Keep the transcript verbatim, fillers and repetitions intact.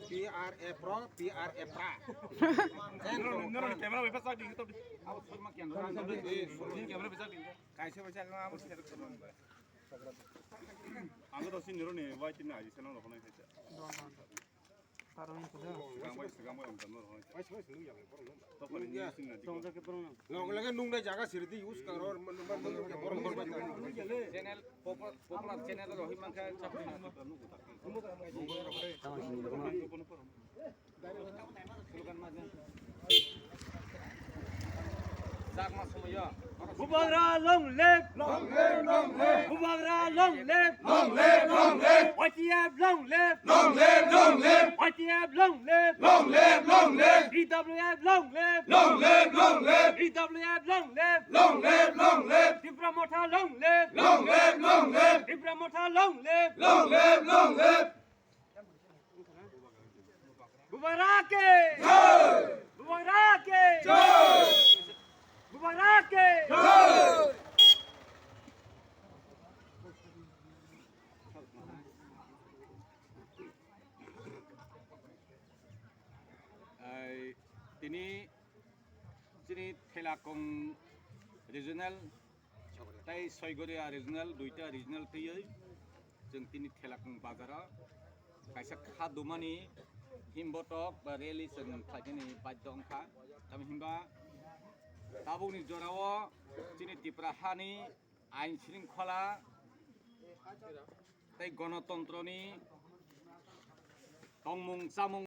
P R A pro, P R A pra. Noro, noro ni camera bai pasak di, to. Abo soi ma camera, camera bai pasak di. Kaisa bai pasak, abo share ko. Ang to sini noro ni wai tin aji seno rokho nai. Taro ni kuda. Gang bai, gang bai, ang tano rokho nai. To pari ni sini na. Tong ja ke pro na. Log lage nung nai jaga sirdi use karo, man, man, man, man, man, man. Channel, popular, popular channel rohi man kha chapri na. Bubagra long live! Long live, long live! Bubagra long live! Long live, long live! Y T F long live! Long live, long live! Y T F long live! Long live, long live! P W F long live! Long live, long live! P W F long live! Long live, long live! Tipra Motha long live! Long live, long live! Tipra Motha long live! Long live, long live! Bubagra ke! Jai! Bubagra ke! Jai! Bubagra ke! Jai! Ai, tini chini Thelakung regional tei Soigoria regional, duita regional twiwi chwng tini Thelakung bazaro kaisa kha dumani himbotok ba rally chwng khlaikani baidhyo wngkha. Tamni hinba tabukni jorao chini Tripura hani ain shringkhola tei gonotontroni tongmung chamung